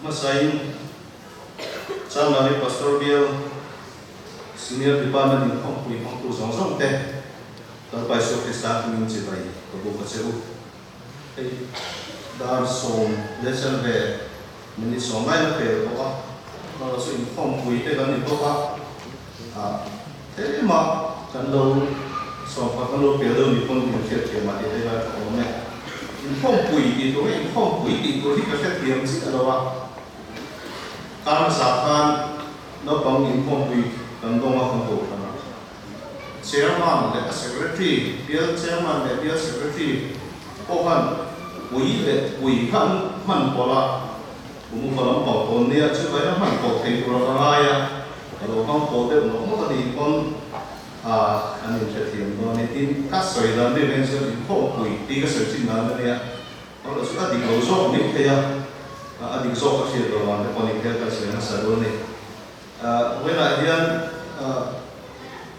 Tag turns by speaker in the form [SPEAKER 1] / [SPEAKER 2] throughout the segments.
[SPEAKER 1] Hmasain Chanmari Pastor Bial Senior Department inkhawmpui hmangtu zawng zawng te Lalpa Isua Krista hmingin chibai ka buk a che u. Hei dar 10 leh minute 10 lai la pel bawk a, erawh chu inkhawmpui te kan ni bawk a, ah tlema kan lo sawmkhat kan lo pel deuh ni pawn min hriat thiam ah tih te kha ka awm e. Inkhawmpui tih tur hi inkhawmpui tih tur hi ka hrethiam chiah lo a, kar hmasa khan naupang inkhawmpui kan dawng a kan kohhran a. Chairman leh a Secretary, Bial Chairman leh Bial Secretary pawh khan pui leh pui kha an hman pawlh a, kum upa lam pang tawn nia chu kaina hman pawlh thei tura ka ngai a, ka lo hmang pawlh deuh nawk nawk a nih pawn an inhrethiam dawn a ni. Tin, ka sawi dan ri veng chuan inkhawmpui tih ka sawi chin dan a nia, erawh chu a dik lo zawk mai thei a, a dik zawk ka hriat lo vang te pawh ni phel kan sawi hmasa dawn a ni. Vawiinah hian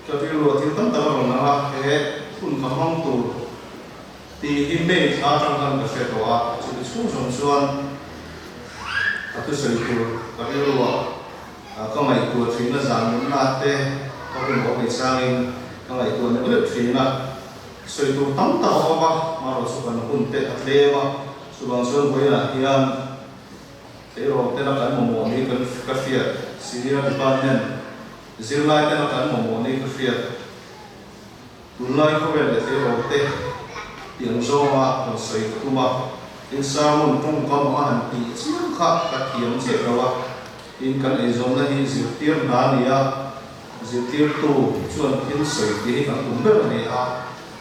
[SPEAKER 1] ka rilru a thil tam tak a rawn lang a, he hun ka hmang tur tih hi May thla atang khan ka hre tawh a, chumi chhung zawng chuan ka thusawi tur ka rilruah ka ngaihtuah thin a, zan nunna te ka hun awm ei changin ka ngaihtuah neuh neuh thin a, sawi tur tam tak a awm a, amaherawhchu chu kan hun te a tlem a, chuvang chuan vawiinah hian Tleirawl tena kan mamawh ni kan ka hriat, Senior Department zirlai tena kan mamawh ni ka hriat, tunlai khawvel leh tleirawl te tih ang zawnga rawn sawi ka tum a, tin sermon tawngkam anga han tih chiam kha ka thiam chiah lo a, tin kan eizawnna hi zirtir hna a ni a, zirtirtu chuan thil sawi tih hi kan tum ber a ni a,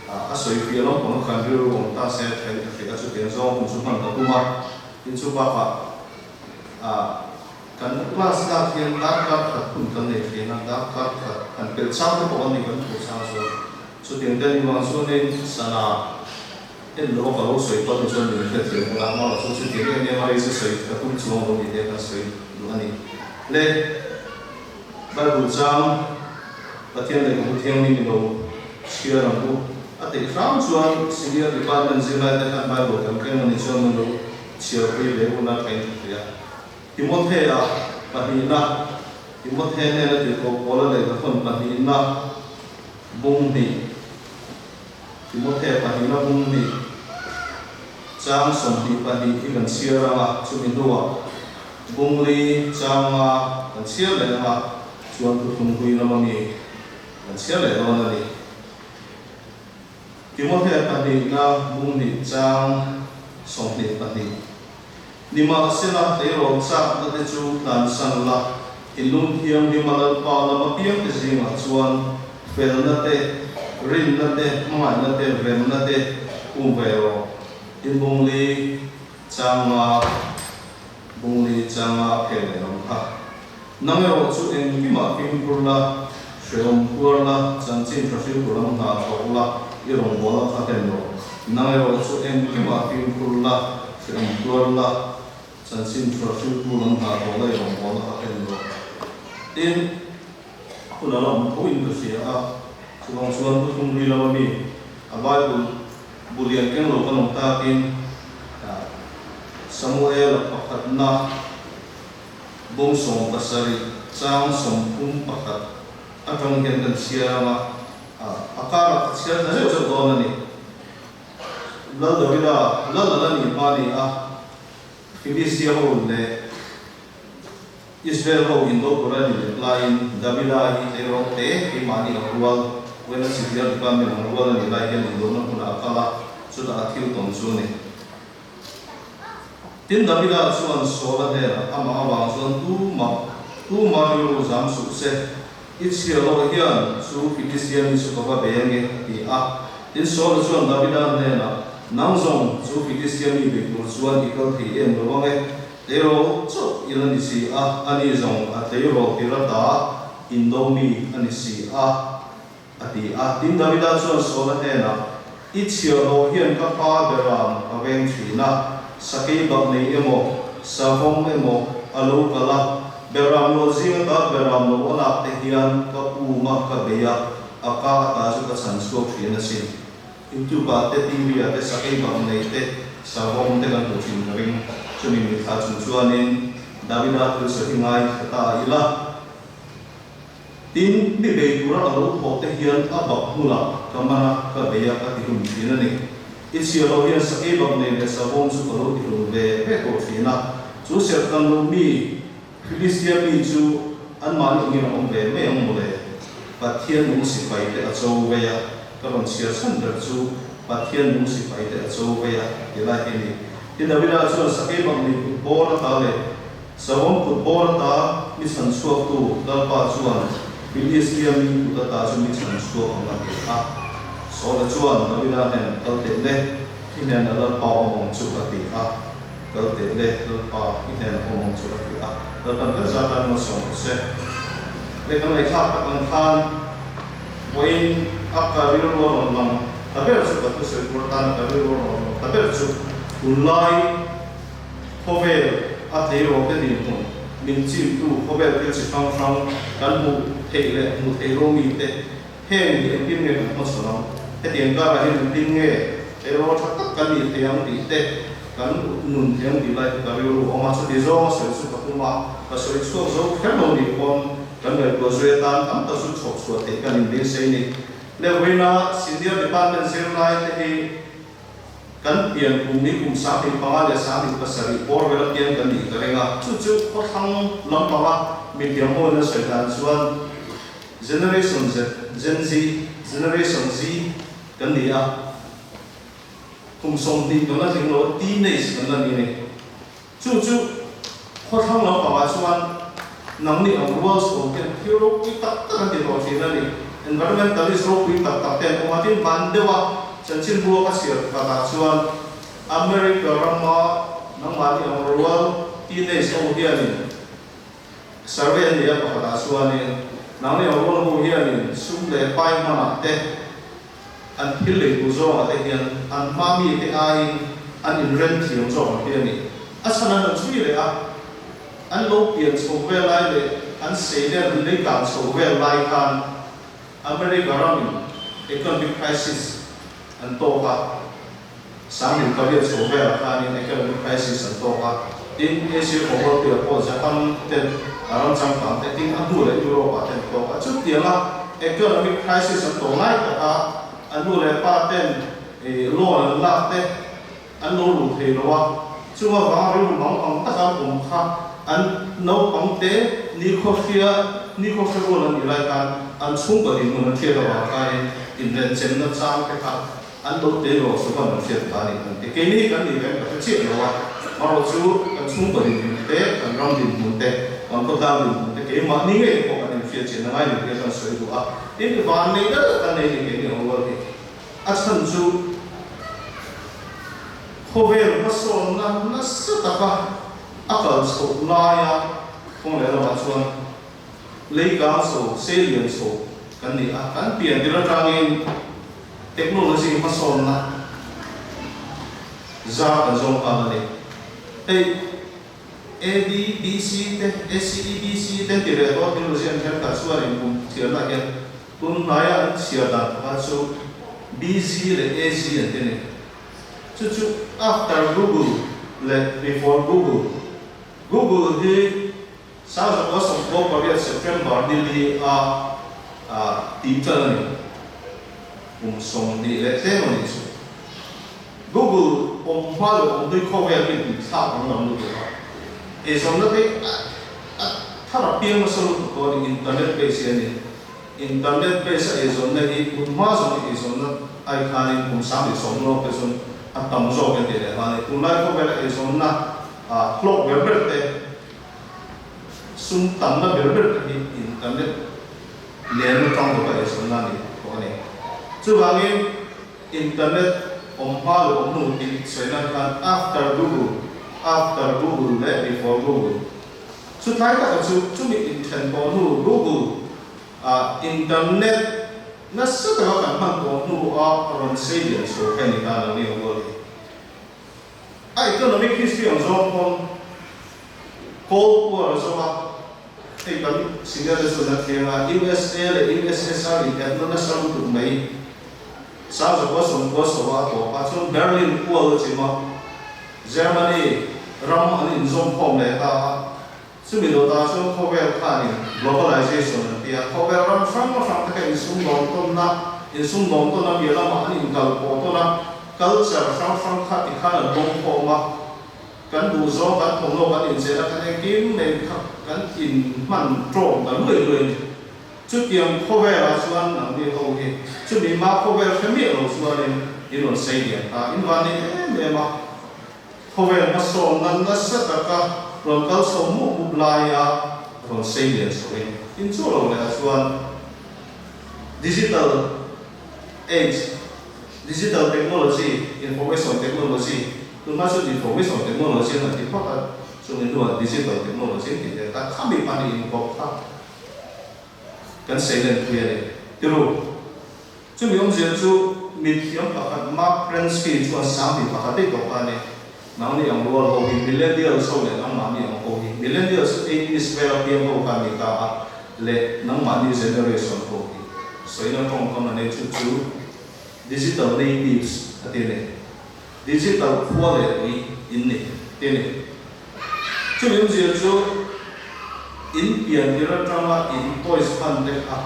[SPEAKER 1] a sawi fiah lampang a kan rilru awm ta se thain ka hria a, chutiang zawng hun chu hman ka tum a. Tin chu bakah ah kan class lak hian darkar khat hun kan nei thin a, darkar khat han pelh chang te pawh an ni kan hmuh chang chuan chutiang te ni vang chuanin sana en lo a ka lo sawi pawh ni chuan min hrethiam ula, amaherawh chu chutiang em em a rei chu sawi ka tum chuang lo ni te kan sawi duh a ni. Le Bible chang Pathian lehkhabu thianghlim i lo chhiar ang u. A tih hram chuan Senior Department zirlai te khan Bible kan keng a nih chuan min lo chhiarpui ve hun a thain ka hria. Timothea pahnihna, Timothe hnena tirhkoh Paula lehkhathawn pahnihna bung hnih, Timothea pahnihna bung hnih, chang 22 hi kan chhiar ang a, chumi hnuah bung li changa kan chhiar leh ang a, chuan thuthlung hlui lama mi kan chhiar leh dawn a ni. Timothea pahnihna bung hnih chang 22. Nimahsela, tleirawl chakna te chu tlansan la, thinlung thianghlim a Lalpa lam apiangte zingah chuan felna te, rinna te, hmangaihna te, remna te um ve rawh. Tin bung li changa bung li changa a phel leh lam kha. Nang erawh chu engkimah fimkhur la, hrehawm tuar la, chanchin tha hriltu lam hna thawk la, i rawngbawlna kha hlen rawh. Nang erawh chu engkimah fimkhur la, hrehawm tuar la, chanchin tha hriltu lam hna thawk la, i rawngbawlna kha hlen rawh. Tin, hun a la awm tho in ka hria a, chuvang chuan Thuthlung Hlui lama mi a Bible bu lian keng lo kan awm takin Samuel-a pakhatna, Bawng 17 chang 31 atang hian kan chhiar ang a, a karah ka chhiar ta zeuh zeuh dawn a ni. Lal Davida lal a la nih hma a ni a, Philistia ho leh Israel ho indo tur a ni leh laiin Davida hi tleirawl te keimahni ang rual, Wena Senior Department ang rual a nih lai hian indona hmunah a kal a, chutah a thil tawn chu a ni. Tin, Davida chuan Saula hnenah, Amah avang chuan tumah, tumah rilru zam suh se, i chhiar loh hian chu Philistia mi chu ka va bei ange, a ti a. Tin, Saula chuan Davida hnenah, Nang zawng chu Philistia mi bei tur chuan i kal thei em lo ange, tleirawl chauh i la ni si a, ani zawng a tleirawl tir ata indo mi a ni si a. A ti a. Tin, Davida chuan Saula hnenah, I chhiahhlawh hian ka pa beram ka veng thin a, sakei bak nei emaw, savawm emaw a lo kal a, beram lo zing ata beram lo a lak te hian ka um a, ka bei a, a ka ata chu ka chhan chhuak thin asin. YouTube ah te, TV ah te sakei bak nei te, savawm te kan hmuh thin ka ring. Chumi mitthla chung chuanin. Davida thil sawi hi ngaithla ta ila. Tin, mi bei tura a lo thawh te hian a bak hmunah ka man a, ka bei a, ka tihlum thin a ni. I chhiar loh hian sakei bak nei leh savawm chu ka lo tihlum ve ve tawh thin a. Chu serhtan lo mi Philistia mi chu anmahni angin a awm ve mai ang mawle. Pathian nung sipai te a cho vei a, ka rawn chhiar chhan ber chu Pathian nung sipai te a cho vei a ti lai hi a ni. Tin, Davida chuan sakei bak nei kut bawr ata leh Savawm kut bawr ata mi chhan chhuaktu Lalpa chuan Philistia mi kut ata chu mi chhan chhuak ang a ti a. Saula chuan Davida hnen kal teh le, i hnenah Lalpa awm ang chu a ti a. Kal teh le, Lalpa, i hnenah awm ang chu a ti a. Lalpan kan zat tan malsawm rawh se. Le kan ngaihthlak tak ang khan vawiin a ka rilru a rawn lang ta ber chu ka thusawi tur atana ka rilru a rawn lang ta ber chu tunlai Khawvel a tleirawl te dinhmun min chimtu khawvel thil chi hrang hrang kan hmuh theih leh hmuh theih lo mite heng hi engtin nge kan hmachhawn ang? Hetiang karah hian engtin nge tleirawl tha tak kan nih thei ang tih te kan nun thei ang tih lai hi ka rilru a awm a, chuti zawnga sawi chu ka tum a, ka sawi chhuak zo kher lo nih pawn kan ngaihtuah zui atan tam tak chu chhawp chhuah theih kan inbeisei ni. Lehwina Senior Department zirlai te hi Kan pian kum ni kum 15 leh 17 bawr vel apiang kan nih ka ring a, chu chu khawthlang lampanga mithiam ho in an sawi dan chuan Generation Z, Gen Z, Generation Z kan ni a, kum 20 kan la tling lo a, teenage kan la ni a ni. Chu chu khawthlang lampangah chuan nangni ang rual chhawm hian thil ropui tak tak an ti tawh thin a ni. Environmentalist ropui tak tak te an awm a, tin van deuha chanchin ruak a chhiar pakhatah chuan America rama nangmahni ang rual teenage ho hianin survey an nei a pakhatah chuanin nangni ang rual ho hianin sum leh pai hmanah te An thil lei tur zawngah te hian an hma mi te aiin an inrem thiam zawk ang hi a ni. A chhan an rawn chhui leh a, an lo pian chho vel lai leh an sei vel an lei kang chho vel lai khan America ramin economic crisis an tawk a, 1900 chho velah khanin economic crisis an tawk a, tin Asia khawmualpuiah pawh Japan ten a ram changkang te tin a hnu leh Europe ah ten tawk a, chutianga economic crisis an tawh lai taka a nu leh pa ten loan an lak te an lo luh thei lo a, chunga vang rilru mang ang taka an awm kha an naupang te nikhawhria nikhawhria rual an nih lai khan an chhungkaw dinhmun an hriat avang khanin inrenchenna chang te kha An lo te rawh chu kan rawn hriat ta a ni kan ti. Keini hi kan nih reng ka hre chiah lo a, marawh chu kan chhungkaw dinhmun te, kan ram dinhmun te, kan khawtlang dinhmun te keimahni ngei pawh kan inhriat chian a ngai ni tih kan sawi duh a. Tin, van nei deuh deuh kan nei ni keini ang rual hi. A chhan chu khawvel hmasawnna nasa taka a kal chhoh laia kawng lehlamah chuan Leikang chho, seilian chho kan ni a, kan pian tir atangin technology hmasawnna zar kan zawng nghal a ni. Hei A, B, B, C te, A, C, E, B, C te ti leh tawh technology an thenkhat chuanin kum thiamna hian tun hnaia an chhiar dan pakhat chu B, Z leh A, Z an ti a ni. Chu chu after Google leh before Google. Google hi 1998 September ni li a tih ṭan a ni. Kum 20 leh tlem a nih chu. Google awm hma leh awm hlui khawvel hi in thlak ang lam lutuk a. Eizawnna te a thar a piang nasa lutuk tawh a ni, internet base hi a ni. Internet base a eizawnna hi tun hma zawng eizawnna ai khanin kum 10,000 lawk te chuan a tam zawk en tih leh nghal a ni. Tunlai khawvela eizawnna hlawk ber ber te Sum tamna ber ber te hi internet nen atang lova eizawnna a ni tawh a ni. Chuvangin internet awm hma leh awm hnu tih sawi nan khan after Google, after Google leh before Google. Chutlai taka chu chumi inthen tawh hnu Google ah internet nasa taka kan hman tawh hnu a rawn sei lian chho kha a ni ta lo ni ang rual hi. A economic history ang zawng pawn Cold War a zawng a, hei kan senior te chuan a thleng a, USA leh USSR in epna nasa lutuk mai 1990 a tawp a, chuan Berlin Wall a chim a, Germany ram an inzawm khawm leh ta a. Chumi dawtah chuan khawvel khanin globalization an ti a, khawvel ram hrang hrang te kha insumdawm tawnna, insumdawm tawnna piah lamah an inkalpawh tawn a, culture hrang hrang kha tikhan an lawngkhawm a, kan duhzawng, kan thawmhnaw, kan inchehna, kan engkim mai kha kan inhman tawm ta luai luai a ni. Chutiang khawvelah chuan nangni ho hi chumi hma khawvel hre miah lo chuanin in rawn sei lian ta, in van nei em em a. Khawvel hmasawnna nasa taka rawn kal chho mup mup laia rawn sei lian chho in in chu lo leh ah chuan digital age, digital technology, information technology, tunhma chuan information technology an han ti phawt a, chumi hnuah digital technology an ti leh ta, khami pahnih inkawp kha kan sei len pui a ni. Tiru. Chumi awmzia chu mithiam pakhat Mark Prensky chuan sangni pakhat daih tawh kha a ni. Nangni ang rual ho hi Millennials ho leh nangmahni ang ho hi Millennials chu eighties vela piang ho kha a ni ta a, leh nangmahni generation ho hi sawina tawngkam a nei chu chu digital natives a ti a ni. Digital khua leh tui in ni ti a ni. Chumi awmzia chu in pian tir atanga in toys hman te kha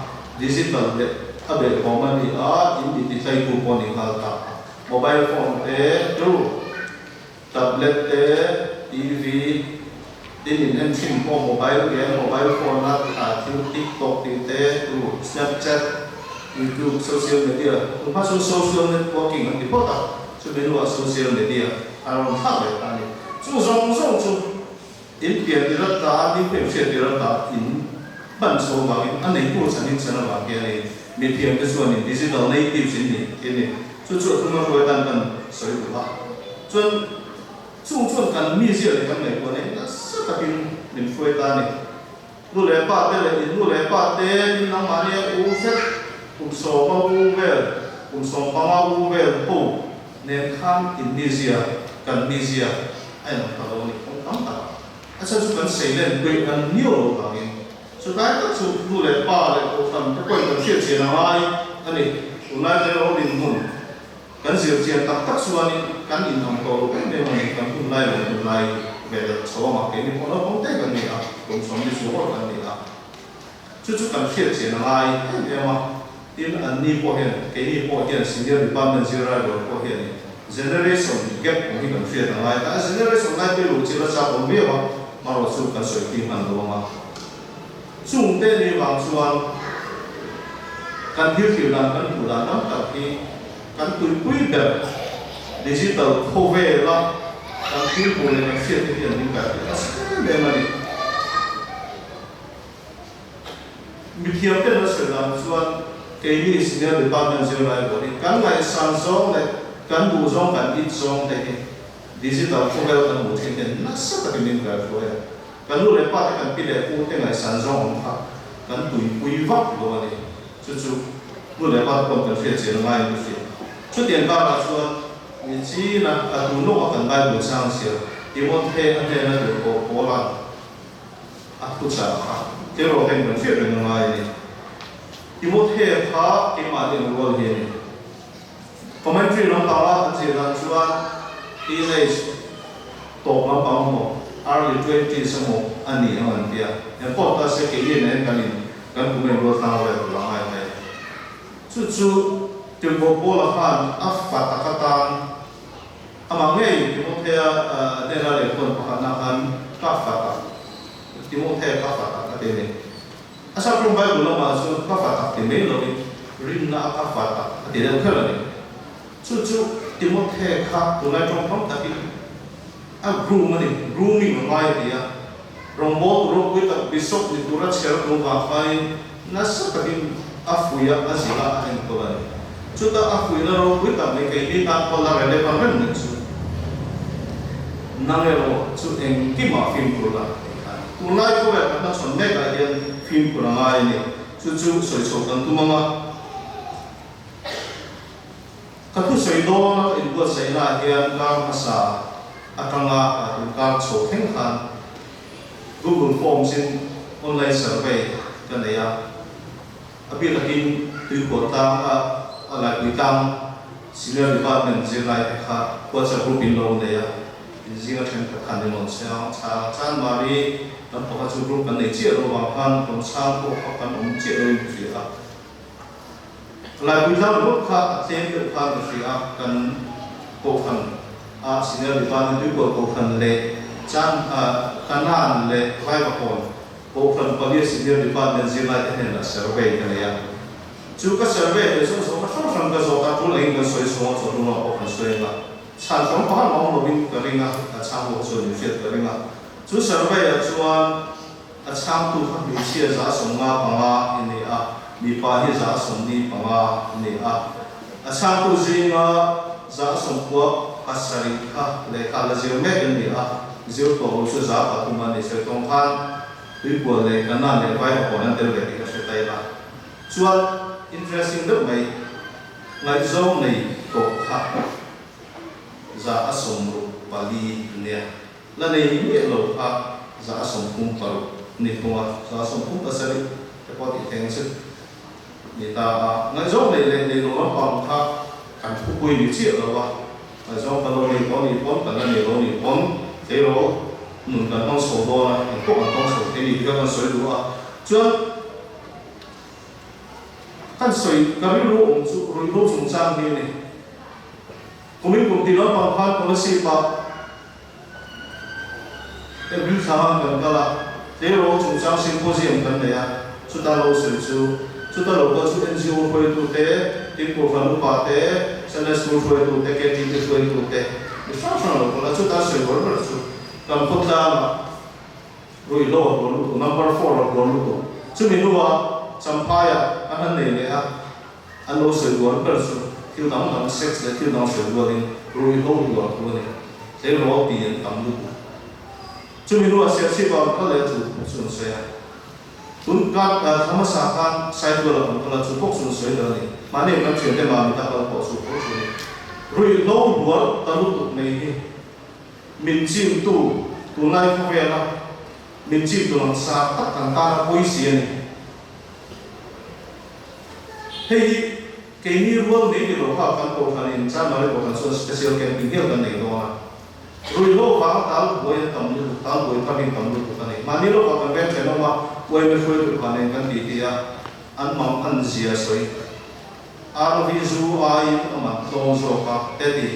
[SPEAKER 1] digital leh a behbawm a ni a, in mi tithlaitu pawh a ni nghal ta. Mobile phone te, tu, tablet te, TV, tin in en thin pawh mobile game, mobile phone a tha thil TikTok tih te, tu, Snapchat, YouTube, social media, tunhma chu social networking an ti phawt a, chumi hnuah social media a rawn thlak leh ta a ni. Chu zawng zawng chu in pian tir ata, ni pawhin hriat tir ata in hman chho avangin a neitu chan in chan avang hian in mithiam te chuan in digital natives in ni tih a ni. Chu chu a thunga hruai tan kan sawi duh a. Chuan chung chuan kan mizia leh kan ngaihtuah nen nasa takin min hruai ta a ni. Nu leh pa te leh in nu leh pa te min nangmahni a u hret kum sawma u vel, kum 15 u vel ho nen khan in mizia, kan mizia a inawm ta lo a ni kawng tam tak. A chhan chu kan seilen pui an miau lo vangin chutlai tak chu nu leh pa leh kohhran te pawhin kan hriat chian a ngai a ni. Tunlai te erawh dinhmun Kan zir chian tak tak chuanin kan inang tawh lo em em a ni. Kan hun lai leh hun lai ve deuh chho ang a, keini pawh naupang te kan ni a, kum 20 chu awr kan ni a. Chu chu kan hriat chian a ngai em em a. Tin, anni pawh hian, keini pawh hian senior department zirlai rual pawh hianin generation gap awm hi kan hriat a ngai ta. A generation lai pawh hi luhchilh a chak awm viau a, marawh chu kan sawi tih hman lo ang a. Chungte ni vang chuan kan thil thlir dan kan hmuh dan tam tak hi kan tuipui ber digital khawvela kan thil hmuh leh kan hriat te hi an ding kai theih nasa em em a ni. Mithiam ten an sawi dan chuan keini senior department zirlai rualin kan ngaihsan zawng leh kan duh zawng kan it zawng te hi digital khawvel kan hmuh thin hian nasa takin min kaihruai a. Kan nu leh pa te kan pi leh pu te ngaihsan zawng awm kha kan tuipui vak lo a ni. Chu chu nu leh pa te pawn kan hriat chian a ngaiin ka hria. Chutiang karah chuan mi china a tu nawk a kan Bible chang chhiar Timothe a hnena tur pawh Paula'n a thuchah kha tiraw heng kan hriat reng a ngai a ni. Timothe kha keimahni ang rual hi a ni. Commentary lampanga an zir dan chuan teenage tawp lampang emaw early twenties emaw a ni ang an ti a, engpawh ta se keini nen kan in kan kum en rual tlang vel tur a ngai mai a. Chu chu Tirhkoh Paula khan a fa tak atan amah ngei Timothea hnena lehkhawn pakhatna khan ka fa tak, Timothea ka fa tak a ti a ni. A Saprawng Bible lamah chuan ka fa tak ti mai lovin rinna a ka fa tak a ti deuh kher a ni. Chu chu Timothe kha tunlai tawngkam takin a groom a ni, grooming a ngai a ti a. Rawngbawltu ropui tak bishop ni tura chher tum vang khanin nasa takin a fuih a, a zilh a, a enkawl a ni. Chuta a fuihna ropui tak mai keini tan pawh la relevant reng mai chu nang erawh chu engkimah fimkhur la tih kha a ni. Tunlai khawvel kan hmachhawn mekah hian fimkhur a ngai a ni. Chu chu sawi chho kan tum ang a. Ka thusawi dawn a ka inbuatsaihnaah hian kar hmasa atanga tun kar chho thleng khan Google Forms in online survey ka nei a. A bik takin Tuikhuah tlang a a Laipui tlang Senior Department zirlai te kha WhatsApp group in lo nei a. In zinga thenkhat khan in rawn chhang chhang Chanmari kan pakhat chu group kan nei chiah lo vang khan rawn chhang pawh kha kan awm chiah lo in ka hria a. Laipui tlang ringawt kha a tlem deuh khan ka hria a, kan Kohhran a Senior Department Tuikual Kohhran leh Chan Kanan leh Vaivakawn Kohhran palia Senior Department zirlaite hnenah survey ka nei a. Chu ka survey leh zawng zawng ka hrang hrang ka zawt a, tul engin kan sawi chhung a, chawhnu lamah pawh kan sawi ang a. Chhan hrang pakhat mah awm lovin ka ring a, a chhang ho chuan min hriat ka ring a. Chu survey ah chuan a chhangtu kha hmeichhia 55 i ni a, mipa hi 75 i ni a. A chhangtu zinga 97 kha lehkha la zir mek an ni a, zir tawh lo chu 3% an ni. Sawi tawng khan Tuikual leh Kanan leh Vaiva pawn an tel ve tih ka hre ta ila. Chuan interesting deuh mai, ngaihzawng nei tawh kha 64 nia. La nei miah lo kha 36 ni thung a, 37 te pawh tih thleng chu ni ta a. Ngaihzawng nei leh nei lo lampang kha kan thupui ni chiah lo a, ngaihzawng kan lo nei tawh ni pawn, kan la nei lo ni pawn tleirawl nun kan hmang chho dawn a, engpawh kan hmang chho thei ni tih kha kan sawi duh a. Chuan kan sawi ka rilru awm chu ruihhlo chungchang hi a ni. Kumin kum tih lampang khan policy pah April thla khan kan kal a, tleirawl chungchang symposium kan nei a, chuta lo sawi chu, chuta lo kal chu NGO hruaitute, tin Kohhran upa te, Sunday School hruaitute, KTP hruaitute, mi hrang hrang lo kal a, chuta sawi ber ber chu kan khawtlangah ruihhlo a hluan lutuk, number four a hluan lutuk. Chumi hnuah Champhaiah an han nei leh a, An lo sawi dual ber chu thil dang dang, sex leh thil dang sawi rualin ruihhlo dual thu a ni. Tleirawl ti an tam lutuk. Chumi hnuah Serchhip ah an kal leh a chu bawk chu an sawi a. Tun kar thla hmasa khan Saitual ah kan kal a, chu bawk chu an sawi ber a ni. Mahni kan thiante mah mita kal pawh chu bawk chu a ni. Ruihhlo dual ta lutuk mai hi min chimtu tunlai khawvela min chimtu langsar tak kan tana pawi si a ni. Hei hi keini rual nei ni lo kha kan Kohhran in Chanmari Kohhran chuan special camping hial kan nei dawn a. Ruihhlo vanga tal buai an tam lutuk, tal buai thar hi tam lutuk a ni. Mahni lawkah kan veng thenawm a, uaime hruaitu kha nen kan ti ti a, an mang an zia sawi. RV zu aiin a man tlawm zawk a, te ti.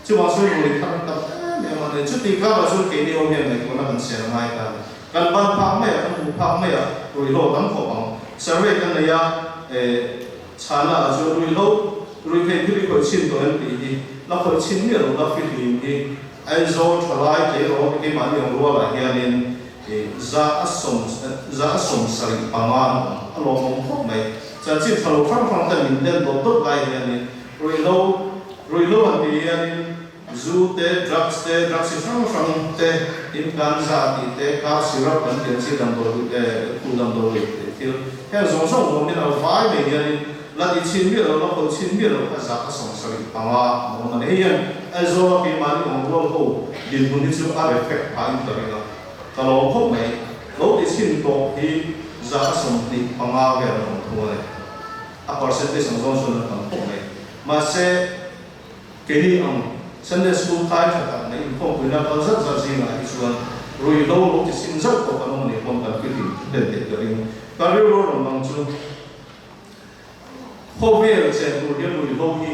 [SPEAKER 1] Chuvang chuan rui thar an tam em em a ni. Chuti karah chuan keini ho hian ngaihtuahna kan siam ngai ta a ni. Kan ban phak mai a, kan hmuh phak mai a, ruihhlo a tam khawp ang. Survey kan nei a, eh, chhana ah chuan ruihhlo, rui thei thil i khawih chhin tawh em tih hi la khawih chhin miah lo la fihlim hi Aizawl thalai tleirawl keimahni ang rualah hianin, eh, 75% an awm. A lawmawm khawp mai. Chanchin tha lo hrang hrang ten min den dawt dawt lai hianin ruihhlo, Ruihhlo an tih hianin zu te, drugs te, drugs chi hrang hrang te, in ganja tih te, cough syrup kan tih ang chi damdawi eh khuh damdawi tih thil heng zawng zawng vawmin a vai mai hianin la ti chhin miah lo, la khawih chhin miah lo kha 75% an awm a ni. Hei hian Aizawl a keimahni awm rual ho dinhmun hi chu a reflect phahin ka ring a, ka lawm khawp mai. Lo ti chhin tawh hi 25% vel an awm thung a ni. A percentage ang zawng chuan an tam khawp mai. Mahse, keini ang Sunday School kai tha tak mai inkhawmpuina kal zat zat zingah hi chuan ruihhlo lo ti sim zauh tawh kan awm a nih pawn kan fihlim hlen theih ka ring. Ka rilru rawn lang chu khawvel chen tur hian ruihhlo hi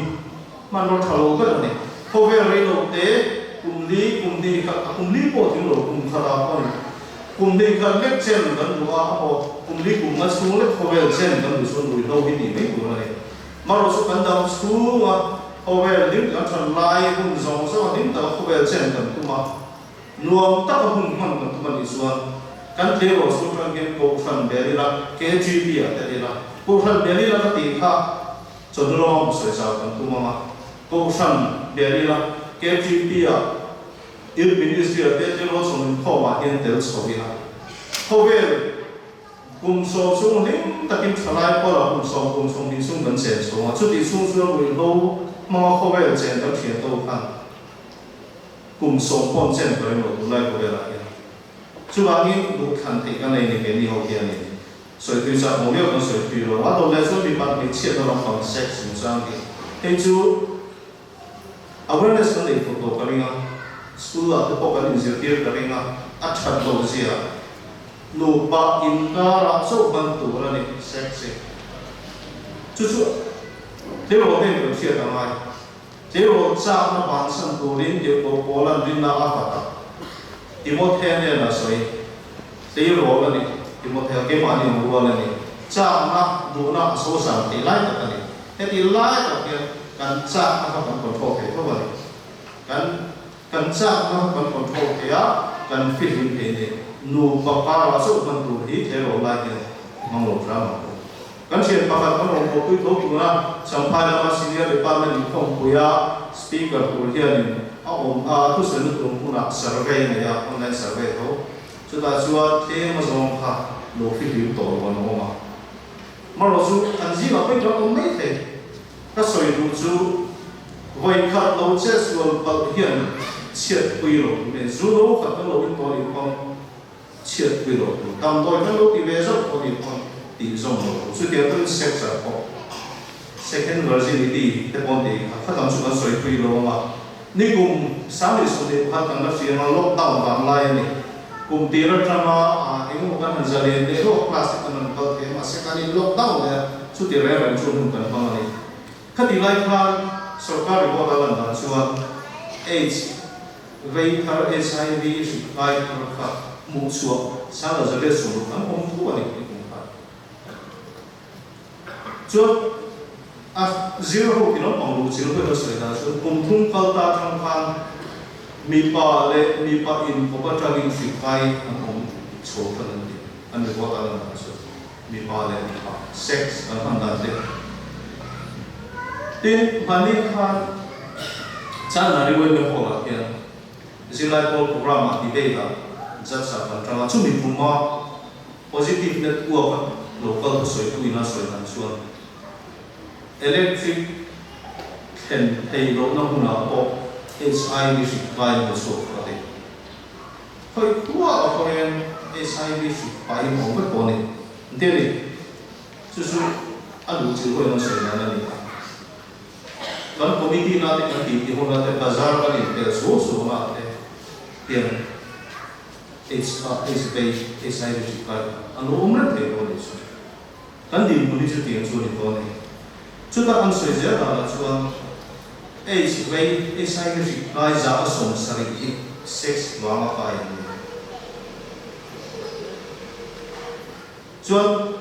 [SPEAKER 1] hmanraw tha lo ber a ni. Khawvel rei lo te kum li, kum hnih khat, a kum li pawh tling lo, kum khat ah pawh a ni. Kum hnih khat lek chen kan duh a, amaw kum li kum nga chhung lek khawvel chen kan duh chuan ruihhlo hi tih mai tur a ni. Marawh chu kan dam chhunga khawvel hlim kan than lai hun zawng zawng a hlim taka khawvel chen kan tum a, nuam taka hun hman kan tum a nih chuan kan tleirawl chhung atang hian Kohhran bel ila, KGB ah tel ila, Kohhran bel ila ka tih kha chawhnu lama hmu sawi zau kan tum ang a, Kohhran bel ila, KGB ah Youth Ministry ah te tleirawl chhawm inkhawm ah hian tel chho ila, khawvel Kum 10 chhung hlim takin thalai pawlah kum 10 kum 20 chhung kan chen chhung a, chutih chhung chuan ruihhlo hmanga khawvel chen kan thian to khan kum 10 pawn chen ka ring lo tunlai khawvelah hian. Chuvangin duhthlan theih ka nei ni keini ho hianin sawi tui chak maw viau kan sawi tui lo a, dawt leh chuan mipat hmeichhiatna lampang sex chungchang hi hei chu awareness kan nei fuh tawh ka ring a. School ah te pawh kan inzirtir ka ring a, a that loh zia nupa inkarah chauh hman tur a ni, sex hi. Chu chu tleirawl ten kan hriat a ngai. Tleirawl chakna bansan turin Tirhkoh Paula'n rinna a nghat a, Timothea hnenah sawi, Tleirawl a ni, Timothea keimahni ang rual a ni, chakna duhna a sozam thei lai tak a ni. Heti lai tak hian kan chakna kha kan control thei tho a ni. Kan kan chakna kha kan control thei a, kan fihlim thei a ni. Nupa karah chauh hman tur hi tleirawl lai hian hmang lo hram ang u. Kan thian pakhat kan rawn thawhpui tho tuna Champhai lama Senior Department inkhawmpuia Speaker tur hianin a awm a, thusawi na tur hmunah survey a nei a, online survey tho. Chutah chuan tlem a zawng kha lo fihlim tawh lo an awm a. Marawh chu an zingah pawhin kan awm mai thei. Ka sawi duh chu vawi khat lo che sual palh hian chhiat pui lo tur nge, zu lo khat kan lo in tawh anih pawn chhiat pui lo tur, damdawi kan lo ti ve zauh tawh anih pawn tih zawm lo tur. Chutiang chuan sex ah pawh second virginity te pawn tih kha kha tam chu kan sawi pui lo ang a. Nikum 2021 kan la hriam a, lockdown vang lai a ni. Kum tir atanga engemaw kan han zalen leh hlawk class te kan rawn kal thei a, mahse kan in lockdown leh a, chuti reng reng chu hun kan hmang a ni. Khati lai khan sorkar report a lan dan chuan AIDS vei thar HIV hrik kai thar kha hmuh chhuah sang la zariat sawmruk an awm tho a ni nikum khan. Chuan a zir ho ti lampang luh chil huai ka sawi dan chuan kum thum kal ta atang khan mipa leh mipa inkawp atangin hri kai an awm chho tan an ti. An report a lan dan chuan mipa leh mipa sex an hman dan te. Tin, hmani khan Chanmari Women Hall ah hian zirlai pawl program ah debate ah judge ah kan tang a, chumi kuma Positive network a local thusawitu ina sawi dan chuan electric thlen thei lohna hmunah pawh HIV hrik kai hmu chhuak a ti. Khawi khua ah pawh hian HIV hrik pahin a awm vek pawh a ni. Engtin a ni? Chu chu a duh chilh huain an sawi dan a ni a. Kan committee na te kan tih tih hunah te bazar kan inpel suau suau na te hian H a H vei HIV hrik kai a lo awm reng thei dawn a nih chu. Kan dinhmun hi chutiang chu a ni dawn a ni. Chutah an sawi zel danah chuan H vei HIV hrik kai za a 70 hi sex vanga kai an ni. Chuan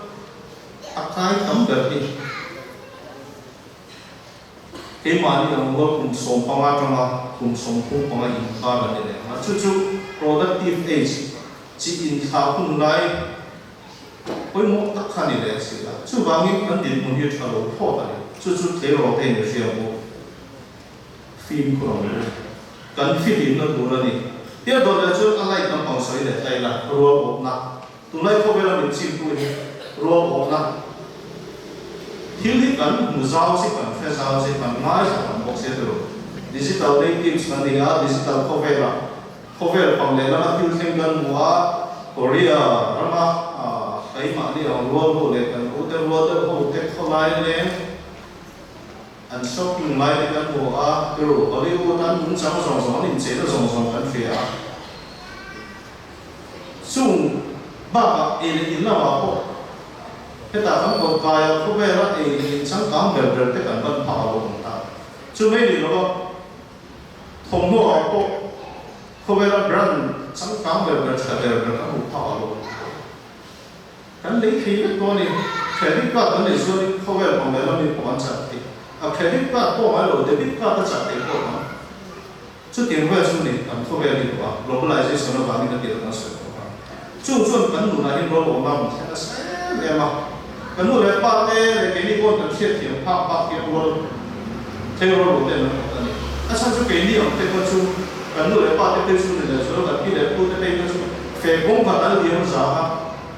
[SPEAKER 1] a kai tam ber hi. Keimahni ang rual kum 15 atanga kum 35 inkar an ni leh ang a, chu chu productive age chi inthlah hun lai pawimawh tak kha a ni leh a si a. Chuvangin kan dinhmun hi a tha lo phawt a ni. Chu chu tleirawl te in hria pawh fimkhur ang u. Kan fihlimna tur a ni. Tia dawt leh chuan a light lampang sawi leh ta ila, rual awpna. Tunlai khawvela min chimtu hi rual awmna thil hi kan hmu zau che, kan hre zau che, kan ngaithla tam bawk sia tilo. Digital natives kan ni a, digital khawvela khawvel pang leh lama thil thleng kan hmu a, Korea rama keimahni ang rual ho leh kan ute rual deuh ho te khawlai leng an shopping lai te kan hmu a, tiro Hollywood an nungchang zawng zawng an incheina zawng zawng kan hria a. Chung bakah ei leh in lamah pawh hetah kan kawt kaia khawvela ei leh in changkang ber ber te kan ban phah a lo awm ta. Chu mai ni lova thawmhnaw ah pawh khawvela brand changkang ber ber tha ber ber kan hmuh phah a lo awm ta. Kan lei thei vek dawn a ni. Credit card kan neih chuan khawvel pang leh lam in pawh an chah thei. A credit card pawh ngai lo, debit card a chah thei pawh tam. Chutiang vel chu ni kan khawvel hi tawh a, globalization avangin a tir kan sawi tawh a. Chung chuan kan nunah hian rual awmna rawn thlen nasa em em a. Kan nu leh pa te leh keini pawhin kan hriatthiam phak bak hian rual thei rual lo ten an awm a ni. A chhan chu keini ang te kha chu kan nu leh pa te phei chu ni leh zual kan pi leh pu te phei kha chu fe kawng khat an liam za a,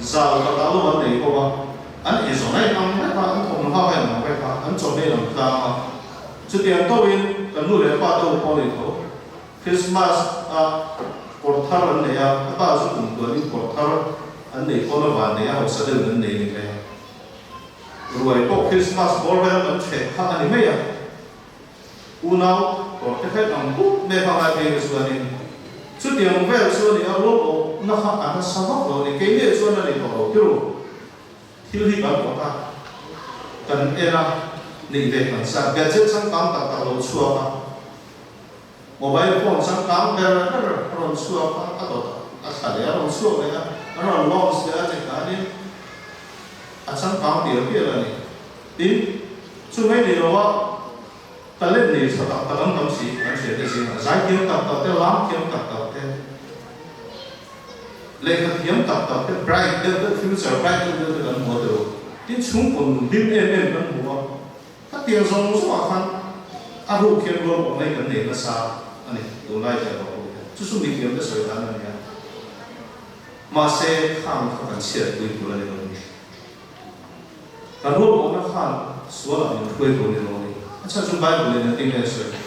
[SPEAKER 1] zal khat ah lo an nei ho a, an eizawn a inang vek a, an thawmhnaw a inang vek a, an chawhmeh a inang tlang a. Chutiang tawhin kan nu leh pa te ho pawh a ni tho. Christmas ah kawr thar an nei a, a pa chu kum tuanin kawr thar an nei pawn a van nei a, hausa deuhin an nei ni mai a. Ruai pawh Christmas bawr vel kan ṭheh kha a ni mai a. Unau. kawr te khaih ang pup mai kha ngai phei kha chuanin chutiang vel chu a ni a, rual awh na kha a nasa vak lo a ni. Keini ah chuan a ni tawh lo tirh. Thil hi kan awt a, kan en a, neih ve kan sa. Gadget changkang tak tak lo chhuak a, mobile phone changkang ber ber a rawn chhuak a, a dawt a thla leh a rawn chhuak leh a, an rawn launch leh a tikhanin a changkang pial pial a ni. Tin, chumai ni lova talent nei tha tak tak an tam si kan hriat te zingah zaithiam tak tak te, lam thiam tak tak te, lehkha thiam tak tak te, bright deuh deuh, future bright deuh deuh te kan hmu a tilo. Tin, chhungkaw nun hlim em em kan hmu a, khatiang zawng zawngah khan a ruk hian rual awm mai kan nei nasa a ni, tunlai te erawh pawh hian. Chu chu mithiam te sawi dan a ni a, mahse khang kha kan chhiatpui tur a ni lo ni. Kan ruahmawhna khan sualah min hruai tur ni lo a ni. A chhan chu Bible in engtin nge a sawi?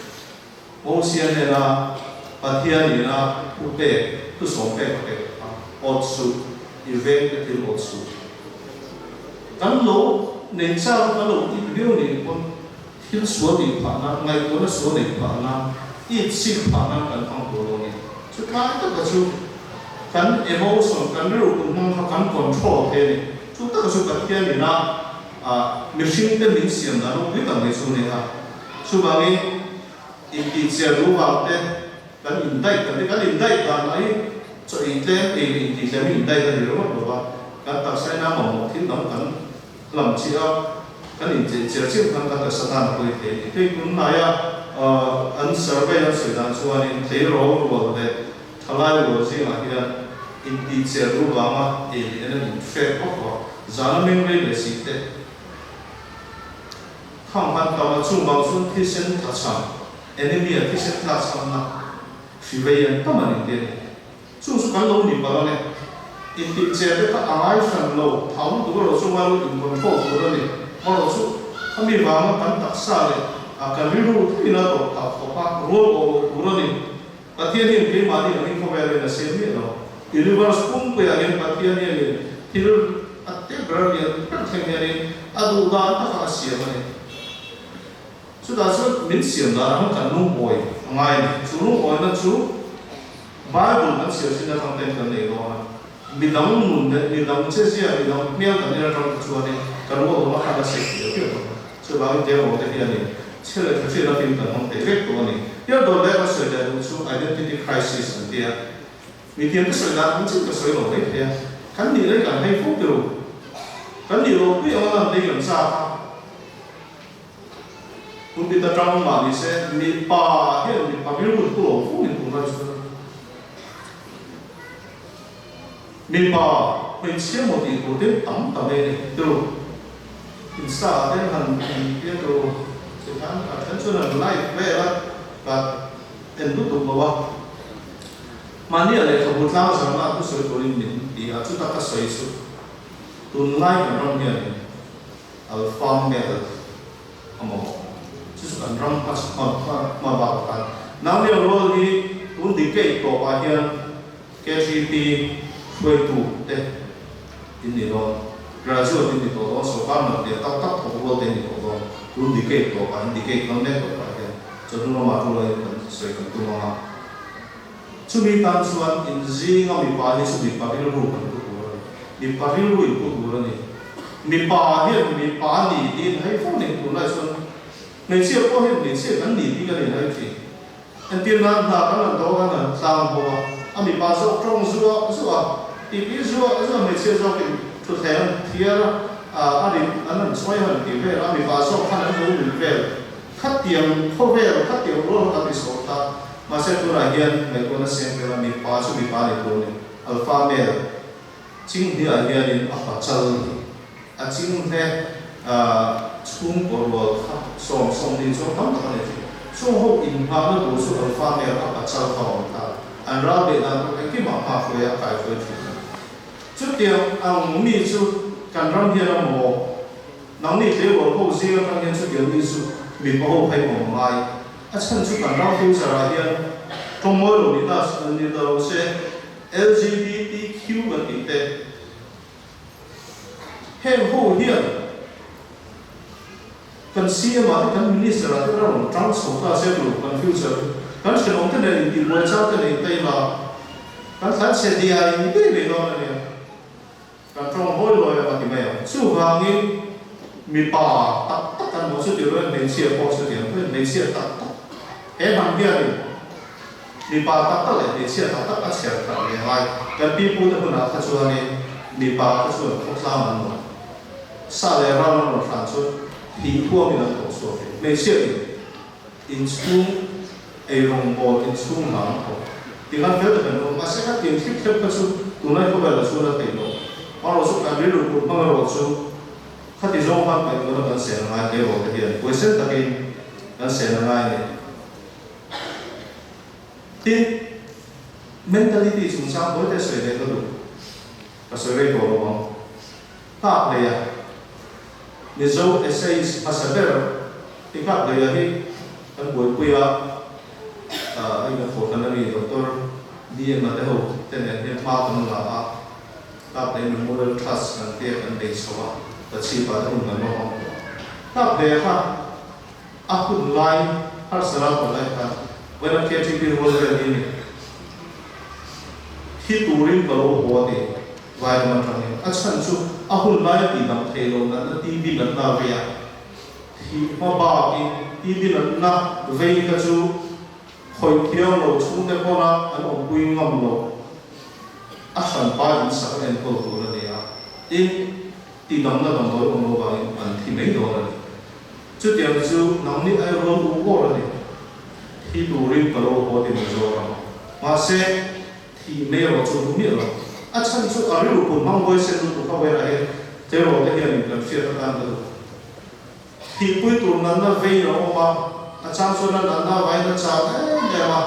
[SPEAKER 1] Mosia hnena Pathian ina thu pek, thu sawm pek a pek kha, Awt suh, i veng te thil awt suh. Kan lo nei chak a, kan lo it viau nih pawn thil sual nih phah nan, ngaihtuahna sual neih phah nan, it sik phah nan kan hmang tur lo a ni. Chutlai taka chu kan emotion, kan rilru kut hmang kha kan control thei a ni. Chu taka chu Pathian ina mihring te min siam dan ropui tak mai chu a ni a. Chuvangin intihchian ru vang te kan indaih kan ti, kan indaih dan lah hi chaw ei tlem ei leh intih tlem hi indaih a ni ringawt lo va, kan taksa ina mamawh thil dang kan hlam chiah a, kan inchei chiah chiah khan kan taksa tan a pawi thei a ni. Hei tunhnaia an survey an sawi dan chuanin tleirawl rual leh thalai rual zingah hian intihchian ru vanga ei leh en an inhrek vak lo a, zana meng rei leh si te khang khan tam a, chung vang chuan thisen tlachham, anemia, thisen tlachhamna hri vei an tam a ni te a ni. Chung chu kan lo ni palh ang e. Intih che te kha a ngai hran lo, thau lutuk erawh chu ngai lo in control tur a ni. Erawh chu khami vanga kan taksa leh a kan rilru thlengin a tawrh phah khawp a, rual awh loh tur a ni. Pathian hian keimahni angin khawvel in a siam miah lo. Universe pumpuiah hian Pathian hianin thil a te ber lian ber thleng hianin a duh dan takah a siam a ni. Chutah chuan min siam dan ang kan lungawi a ngai a ni. Chu lungawina chu Bible kan siam sin atang ten kan nei dawn a. Midang nun leh midang chezia, midang hmel kan en atang te chuanin kan ruahawm a khan a sek pial pial dawn a. Chuvangin Tero te hianin chhe leh tha hriat a fim kan hmang thei vek tawh a ni. Hian dawt leh ka sawi leh duh chu identity crisis an ti a. Mithiam te sawi dan ang chiah ka sawi lo mai thei a. Kan nih leh kan hei fo tiro. Kan nih loh pui anga lan lei kan chak a. Pulpit atang mah ni se, mipa hian mipa rilru thu lo fo in tun lai chuan mipa hmeichhia maw tih tur te tam ta mai a ni tiro. Insta ah te han en tir tur che khan a then chuan an live vel a, ka en lutuk lo a. Mahni a lehkhabu tlang zarna a thusawi turin min ti a, chuta ka sawi chu tunlai kan ram hianin Alpha male a mamawh. Chu chu kan ram hma hma hma bak a khan. Nangni ang rual hi tun decade tawpah hian KGP hruaitu te in ni dawn, graduate in ni tawh dawn, sorkar hna piah tak tak thawk rual te in ni tawh dawn. Tun decade tawpah, in decade kal mek tawpah hian chawhnu lamah tul aiin kan sawi kan tum ang a. Chumi tan chuan in zinga mipa hi chu mipa rilru kan pu tur a ni. Mipa rilru in pu tur a ni. Mipa hian mipa a ni tiin hei fo ning tunlai chuan hmeichhia pawh hian hmeichhia kan ni tih kan inhai thin. Entir nan hna kan han dawk a, kan han tlang bawk a, a mipa zawk tawng zuah zuah a, titi zuah zuah hmeichhia zawkin thutthleng an thiar a, a rit an han chawi a han ti vel a, mipa zawk khan an lo nuih vel. Khatiang khawvel, khatiang rual kha kan ti sawt a, mahse tunah hian ngaihtuahna seng vel a, mipa chu mipa a ni tur a ni. Alpha male Chinghniah hianin a pachal hi a chinghne chhungkaw rual kha 70 chuan tam tak a nei thin. Chung ho inngahna tur chu alpha male a pachal kha a awm ta. An ral beih dan tur engkimah hma hruai a kai hruai thin a ni. Chutiang ang mi chu kan ram hian a mamawh. Nangni tleirawl ho zing atang hian chutiang mi chu mipa ho phei awm a ngai. A chhan chu kan ram future ah hian tawngmawi lo ni ta ni ta lo se LGBTQ kan tih te heng ho hian. Kan CM ah te kan Minister ah te kan rawn tang chho ta se tur kan future hi kan thenawm te nen intihbuai chang te nei ta ila kan thlan chhe diai ngei mai dawn a nia. Kan tawng hawi lawi a ti mai ang. Chuvangin mipa tak tak kan hmuh chu ti rual hmeichhia pawh chutiang pawhin hmeichhia tak tak he hnam hianin mipa tak tak leh hmeichhia tak tak a chhiar khat ve ngai. Kan pipute hunah kha chuanin mipa kha chuan khawtlang an nuam. Sa leh ral an rawn hran chuan thih huamin an thawk chhuak thei. Hmeichhia in inchhung eirawngbawl inchhung hna an thawk tih khan fel tak an awm. Mahse kha tiang thlip thlep kha chu tunlai khawvel ah chuan a theih loh. Amaherawh chu kan rilru kut hmang erawh chu khati zawng khan paih tuna kan sen a ngai tleirawl te hian huaisen takin kan sen a ngai a ni. Tin, mentality chungchang buai te sawi leh ka duh. Ka sawi rei tawh lo ang. Nghak lei a, Mizo essays hmasa ber hi nghak lei a hi kan buaipui a, hei ka thawhhlan a ni Doctor DM a te ho te nen hian hma kan la a, Nghak lei Memorial Trust kan pek an bei chho a, ka chhip ah te hun kan la hmang tawh a. Nghak lei a kha a hun lai harsa ral tawh lai khan vawiin a KTP rual vel hi a ni. Thi turin ka lo haw a ti. Vairam atangin a chhan chu a hun laia tihdam thei lo natna TB natna a vei a, thih hma bakin TB natna vei kha chu khawih thiang lo chhungte pawna an awmpui ngam lo a hranpa in sak a enkawl tur a ni a, tin tihdamna damdawi awm lo vangin an thi mai dawn a ni. Chutiang chu nangni ai rual u awr a ni. Thi turin ka lo haw ti Mizoram. Mahse. Thih mai erawh chu duh miah lo. A chhan chu a rilru pun hmang huai sen lutuk a vawilah hian tleirawl te hianin kan hriat atan ka duh. Thihpui tur natna vein a awm a, a chang chuan a natna avain a chak em em a.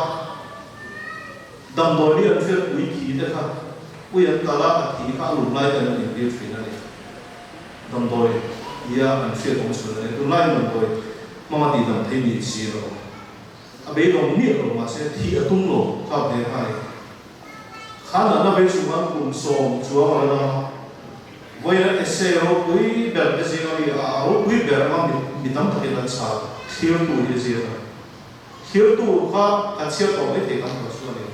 [SPEAKER 1] Damdawi hi an hriat ui thi te kha ui an tal a, a thi kha a lum lai ten an intir thin a ni. Damdawi nia an hriat awm chhun a ni. Tunlaiin damdawi hmanga tihdam thei ni si lo. A beidawng miah lo mahse thi a tum lo kap ve nghal. Kha natna vei chung khan kum sawm chuang a la dam a, vawiin essay ropui ber te zinga mi a ropui ber anga mi tam takin an chhal thlirtu hi a ziak a ni. Thlirtu kha kan chhiar tawh mai thei tam tawh chu a ni.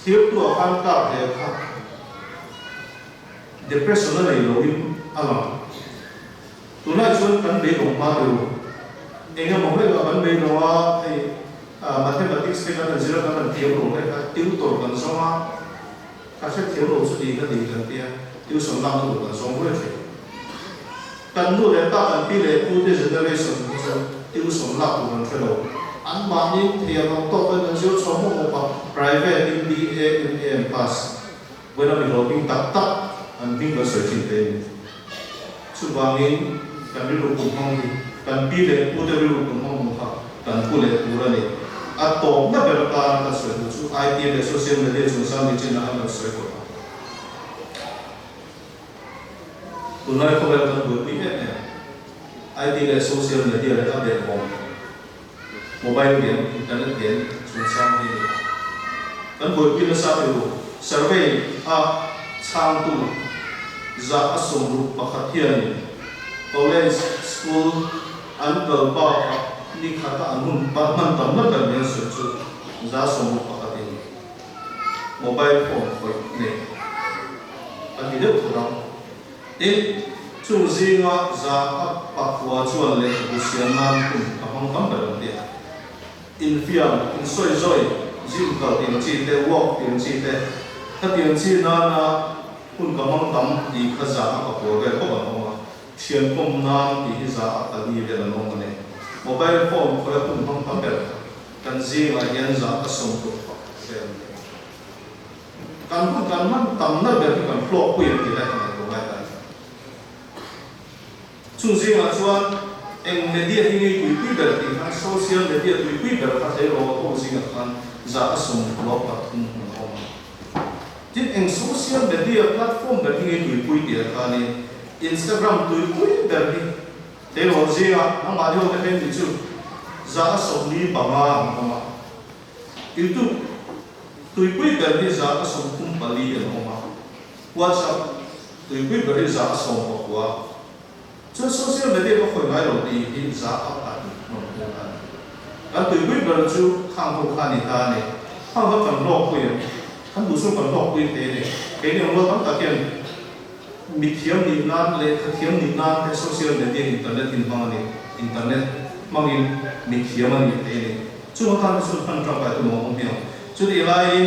[SPEAKER 1] Thlirtu ah khan kap ve kha depression a nei loin a lang. Tunlai chuan kan beidawng hma deuh eng emaw hlek a kan beidawng a, hei mathematics te kan han zir a kan han thiam lo hlek a, tutor kan zawng a, ka hre thiam lo chu ni ka ti kan tia, tuition lakna tur kan zawng ruai thin. Kan nu leh pa kan pi leh pu te generation hi chu tuition lak tur an hre lo, an mahni thiam ang tawk in an zir chho mawp mawp a, private in BA, MA an pass. Vawiin a mi hlawhting tak tak an hming kan sawi thin te a ni. Chuvangin kan rilru kum hmang hi kan pi leh pu te rilru kum hmang hmu kha kan pu leh tur a ni. A tawpna ber atana kan sawi duh chu IT leh social media chungchang ni chin ah kan sawi tawh a. Tunlai khawvel kan buaipui em em IT leh social media leh a behbawm. Mobile game, internet game chungchang hi a ni. Kan buaipui nasa ti ru, survey a chhangtu zah a 61 hianin college, school an kal bakah ni khata an hun hman tam na ber nia sawi chu za 61 in mobile phone khawih nei a ti deuh thut ang. Tin, chung zinga 9% chuan lehkhabu siam nan hun a hmang tam ber an ti a. Infiam, insawizawi, gym kal tiang chi te, walk tiang chi te, khatiang chi nana hun ka hmang tam tih kha 4% vel khawp an awm a, thian kawm nan tih hi 4% vel an awm a ni. Mobile phone khawia hun hmang tam ber kha kan zingah hian 60% vel an ni. Kan hun kan hman tamna ber hi kan hlawkpui ang tih lai ka ngaihtuah ngai ta a ni. Chung zingah chuan eng media hi ngei tuipui ber tih khan social media tuipui ber kha tleirawl ho zingah khan 93% an awm a. Tin, eng social media platform ber hi ngei tuipui tih ah khanin Instagram tuipui ber hi tleirawl zingah nangmahni ho te phei ni chu 45% an awm a. YouTube tuipui ber hi 34% an awm a, WhatsApp tuipui ber hi 19%. Chuan social media ka khawi ngai lo tih hi 100% hlawm thung a ni. Kan tuipui ber chu khang ho kha a ni ta a ni. Khang kha kan hlawkpui ang, kan duh chu kan hlawkpui thei a ni. Keini ang rual tam tak hian mithiam nih nan leh khathiam nih nan te social media internet in hmang a ni. Internet hmangin mithiam a nih thei a ni. Chung atan te chuan hman tangkai tum ang awm hi ang. Chutih laiin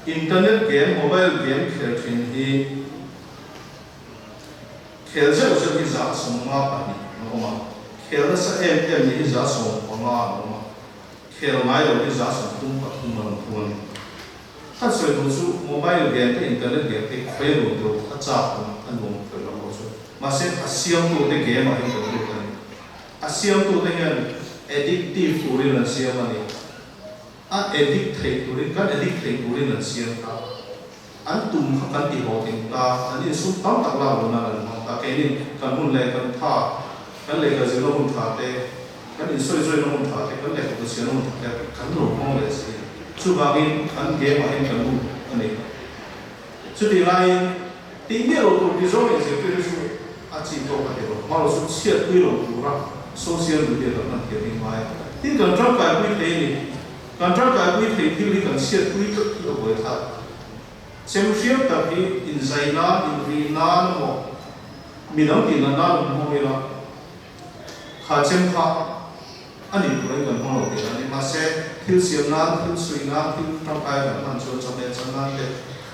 [SPEAKER 1] internet game, mobile game khel thin hi Khel zeuh zeuh hi 52 an awm a, khel nasa em em ni hi 15 an awm a, khel ngai lo hi 33 an awm thung a ni. Khan sawi duh chu mobile game te internet game te khawi a nuam deuh a chak awm a nuam khawi lo ho chu. Mahse a siamtu te game ah hian kan lut a ni. A siamtu te hian addictive turin an siam a ni. A addict theih turin kan addict theih turin an siam ta. An tum kha kan ti hlawhtling ta, an insum tam tak lak lo nan an hmang ta. Keinin kan hun leh kan tha, kan lehkha zirna hun tha te, kan insawizawi-na hun tha te, kan lehkha chhiarna hun tha te kan lo hmang leh si. Chuvangin an game-ah hian kan lut a ni. Chutih laiin tih miah lo tur ti zawng inzirtir hi chu a chi tawk a ti lo. Hmang chu chhiatpui lo tura social media kan hman thiam hi ngai a. Tin, kan tangkaipui thei a ni. Kan tangkaipui thei thil hi kan chhiatpui tlat hi a buai thlak. Chem hriam tak hi inzai nan, inrih nan emaw, midang tih nat nan an hmang ila, kha chem kha a nih turin kan hmang lo tih a ni. Mahse, thil siam nan, thil suih nan, thil tangkai kan hman chuan chawhmeh chan nan te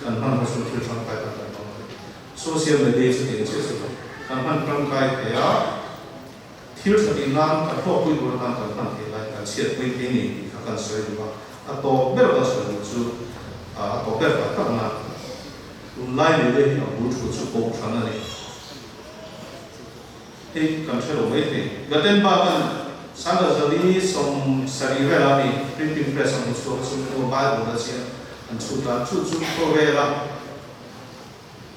[SPEAKER 1] kan hman kha chuan thil tangkai tak kan hmang thei. Social media chu tih chiah chu kan hman tangkai thei a. Thil tha tih nan kan hlawkpui tur atan kan hman theih lai kan chhiatpui thei ni tih kha kan sawi duh a, a tawp ber kan sawi duh chu a tawp ber tak tak na tunlai media hi a bul thu chu kohhran a ni. Hei kan hre lo mai thei. Gutenberg-a'n 1470 vela mi printing press a hmu chhuak a, chumi hnu Bible a ziah an chhut a, chu chu khawvela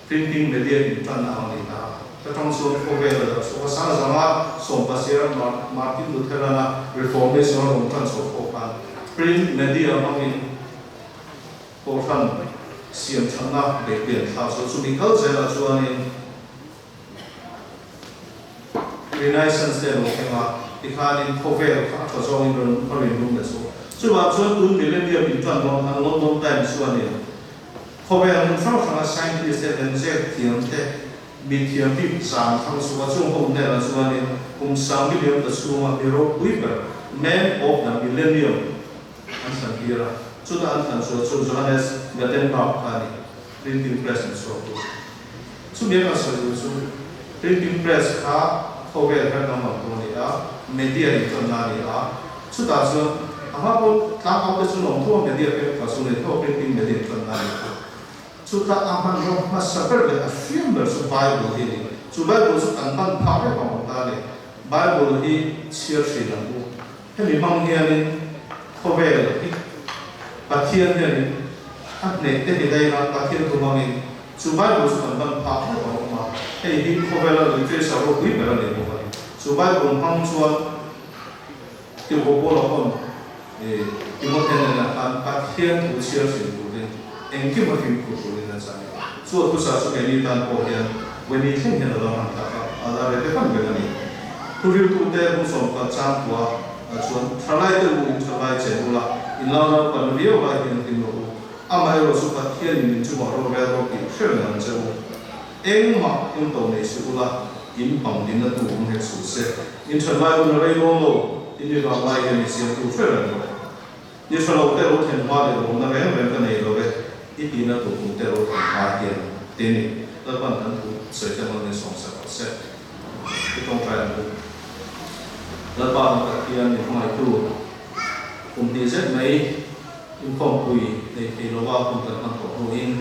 [SPEAKER 1] Printing media in tan ang ni ta. Ka tawng chuan khawvel a darh chhuak a, 1910 Martin Lutheran-a Reformation a rawn tan chhuah pawh khan print media hmangin Kohhran siam thatna beihpian thlak chu chumi kal zelah chuanin Renaissance te a lo thleng a, tikhanin khawvel kha a tha zawngin rawn a rin lum leh chhuak. Chuvang chuan tun millennium in tan dawn khan London Times chuanin Khawvel hmun hrang hranga scientist te, lemziak thiam te, mi thiam bik zan thang chunga chung ho hnenah chuanin kum sang million ta chhunga mi ropui ber, Man of the Millennium, an thlan tir a. Chuta an thlan chhuah chu Johannes Gutenberg kha a ni, printing press an chhuak tu. Chumi a kan sawi duh chu printing press kha khawvel her danglam tu a ni a, media inṭanna a ni a, chutah chuan a hma pawh tlangau te chu lawm tho a media pek kha chu nei tho a printing media inṭanna a ni a. Chuta a hmanraw hmasa ber leh a hriam ber chu Bible hi a ni. Chu Bible chu kan hman phak vek ang awm ta a ni. Bible hi chhiar hrin ang u. Hemi hmang hianin khawvel hi Pathian hianin a hneh te hi daih a, Pathian thu hmangin chu Bible chu kan ban phak vek a awm a, hei hi khawvela literature ropui ber a ni bawk a ni. Chu Bible hmang chuan Tirhkoh Paula pawn Timothea hnenah khan Pathian thu chhiar hrim turin engkim a fimkhur turin a chah a ni. Chu a thusa chu keini tan pawh hian Vawini thleng hian a lo han tak a, a la reh vek ang reng a ni. Thuriltute bungsawm khat changkua ah chuan thalai te u in thalai chen ula, in lo naupan viau lai hian hlim rawh u. Amaherawh chu Pathianin min chungah rorel rawh tih hre reng ang che u. Engmah engto nei suh ula, in pang dinna tu awm hek suh se. In thalai hun a rei dawn lo, in mi vang lai hian i siamtu hre reng rawh. Ni tha lo te ro thlen hma leh lawmna reng reng ka nei lo e, i tihna tur kum te ro thlen hma hian te ni. Lalpan kan thu sawi te hmangin sawmsak rawh se. I tawngtai ang u. Lalpa kan Pathian min hmangaihtu, kum hnih zet mai inkhawmpui nei thei lova kum kan hman tawh hnuin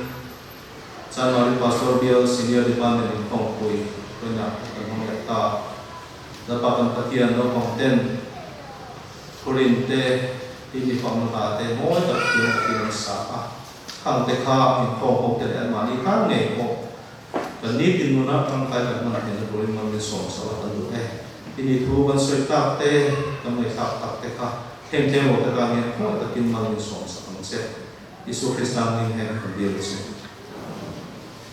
[SPEAKER 1] Chanmari Pastor Bial Senior Department inkhawmpui vawiinah kan hmang leh ta. Lalpa kan Pathian naupang ten Thurin te, Hindi fakna hla te mawi tak thiam takin an sa a, khang te kha inkhawm ho te leh anmahni tan ngei pawh kan nitin nuna tangkai kan hman theihna turin man min sawm chauh a kan duh e. Hindi thu kan sawi tak te, kan ngaihthlak tak te kha heng tlem lo te tan hian khawngaih takin man min sawm chak ang che. Isua Krista hming hian kan bial che.